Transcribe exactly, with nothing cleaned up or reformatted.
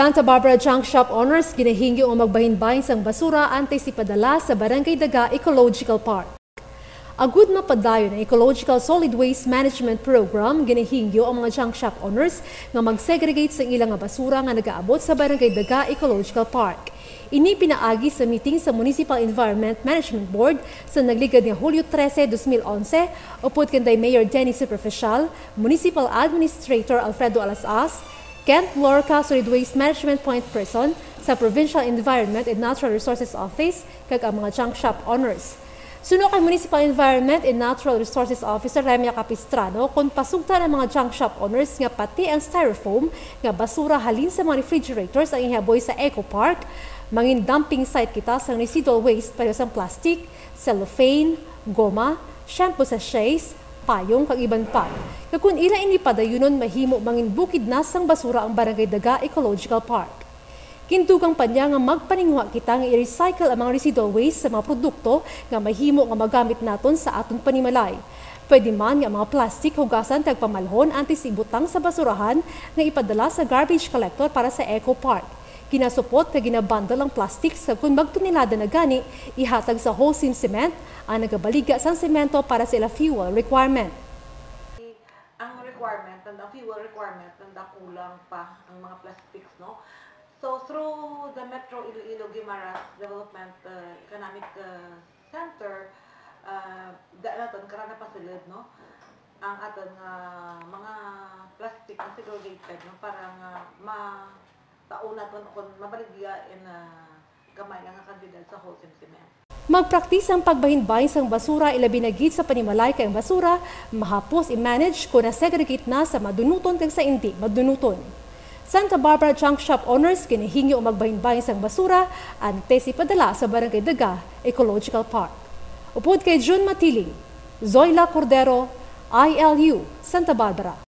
Santa Barbara Junk Shop Owners ginahingyo ang magbahinbahin sang basura antes ipadala sa Barangay Daga Ecological Park. Agud mapadayon ang Ecological Solid Waste Management Program, ginahingyo ang mga junk shop owners nga mag-segregate sang ila nga basura nga nagaabot sa Barangay Daga Ecological Park. Ini pinaagi sa meeting sa Municipal Environment Management Board sa nagligad nga Hulyo trese, dos mil onse, upod kanday Mayor Denny Superficial, Municipal Administrator Alfredo Alasas, Kent Lorca, Solid Waste Management Point Person sa Provincial Environment and Natural Resources Office, kag ang mga junk shop owners. Suno kay Municipal Environment and Natural Resources Officer Remia Capistrano, kon pasugtan ang mga junk shop owners nga pati ang styrofoam nga basura halin sa mga refrigerators ang ihaboy sa Eco Park, mangin dumping site kita sang residual waste pareho sang plastic, cellophane, goma, shampoo sachets, payong kag iban pa. Kag kon ila ini padayunon, mahimo mangin bukid na sang basura ang Barangay Daga Ecological Park. Gindugang pa niya nga magpaninguha kita nga i-recycle ang mga residual waste sa mga produkto nga mahimo nga magamit naton sa aton panimalay. Pwede man nga ang mga plastic hugasan kag pamalhon antes ibutang sa basurahan nga ipadala sa garbage collector para sa Eco Park. Ginasupot kag ginabundle ang plastics kag kon magtonelada na gani, ihatag sa Holcim Cement ang nagabaligya sang semento para sa ila fuel requirement. Ang requirement, ang fuel requirement, ang kulang pa ang mga plastics, no? So, through the Metro Iloilo Guimaras Development, uh, Economic, uh, Center, uh, da naton karana pasulod, no? Ang aton nga mga plastic nga segregated, no? Para nga ma-, taon naton kung mabaligya in, uh, gamay nga kantidad sa Holcim Cement. Magpraktis ang pagbahinbahin sang basura, ilabi na gid sa panimalay, kay ang basura mahapos i-manage kon na-segregate na sa madunuton kag sa indi madunuton. Santa Barbara Junk Shop Owners ginahingyo ang magbahinbahin sang basura antes ipadala sa Barangay Daga Ecological Park. Upod kay Jun Matiling, Zoila Cordero, I L U, Santa Barbara.